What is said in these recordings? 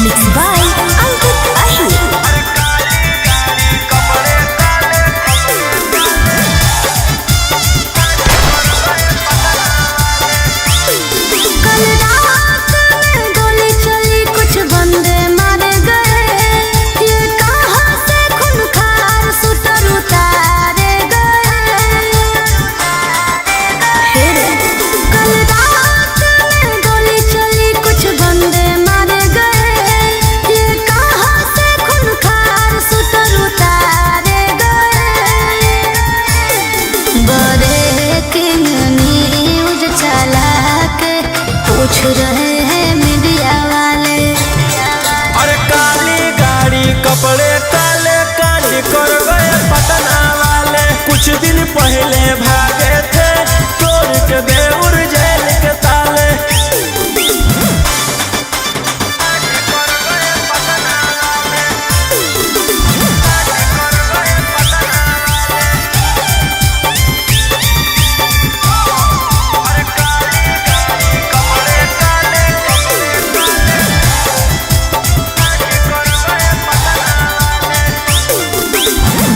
Mixed by Ankit Ahir. कल रात में गोली चली कुछ बंदे मारे गए, ये कहाँ से खूंखार सुतर उतारे गए। कल रात में गोली चली कुछ बंदे मारे गए, ये कहाँ से खूंखार सुतर उतारे गए। ब्रेकिंग न्यूज चला के पूछ रहे हैं मीडिया वाले। अरे काली गाड़ी कपड़े काले काली कर गए पटना वाले। कुछ दिन पहले भागे थे तोड़ के बेउर जेल के ताले।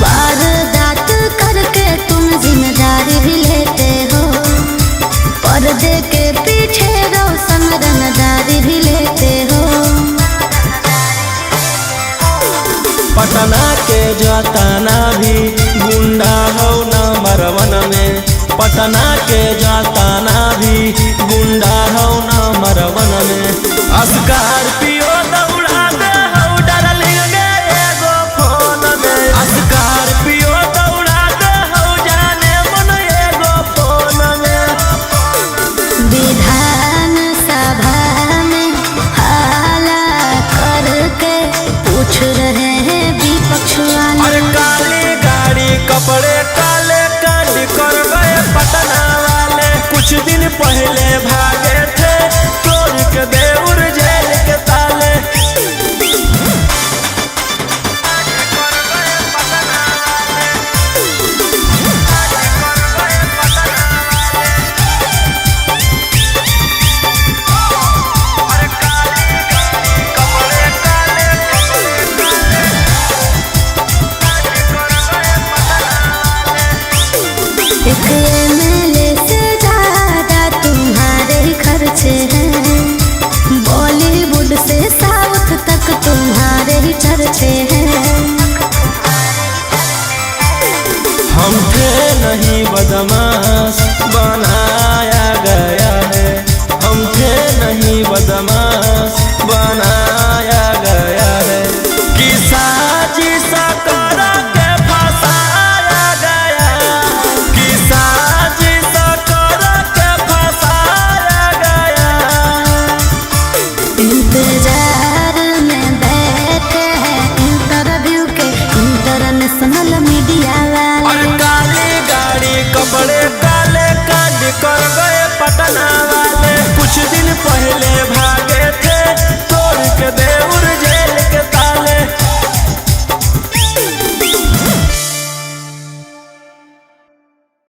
वारदात करके तुम जिम्मेदारी भी लेते हो, पर्दे के पीछे रोशन रनदारी भी लेते हो। पटना के जताना भी गुंडा हो न मरवन में। पटना के जताना भी गुंडा हो न मरवन में। स्कॉर्पियो दौड़ा दे हो डार्लिंग गे एगो फोन में। स्कॉर्पियो दौड़ा दे हो जाने मन एगो फोन में। विधान सभा में हाला करके पूछ रहे हैं विपक्ष वाले। अरे काली गाड़ी कपड़े काले काली कर गए पटना वाले। कुछ दिन पहले भागे थे तोड़ के बेउर जेल के ताले। एक एमएलए से ज्यादा तुम्हारे ही खर्चे हैं, बॉलीवुड से साउथ तक तुम्हारे ही चर्चे हैं। हम थे नहीं बदमाश बनाया गया है। हम थे नहीं बदमाश बनाया गया है। कि साजिश कर के फंसाया गया। कि साजिश कर के फंसाया गया। इंतजार में बैठे हैं इंटरव्यू के इंटरनेशनल मीडिया और वाले। काली गाड़ी कपड़े काले काली कर गए पटना वाले। कुछ दिन पहले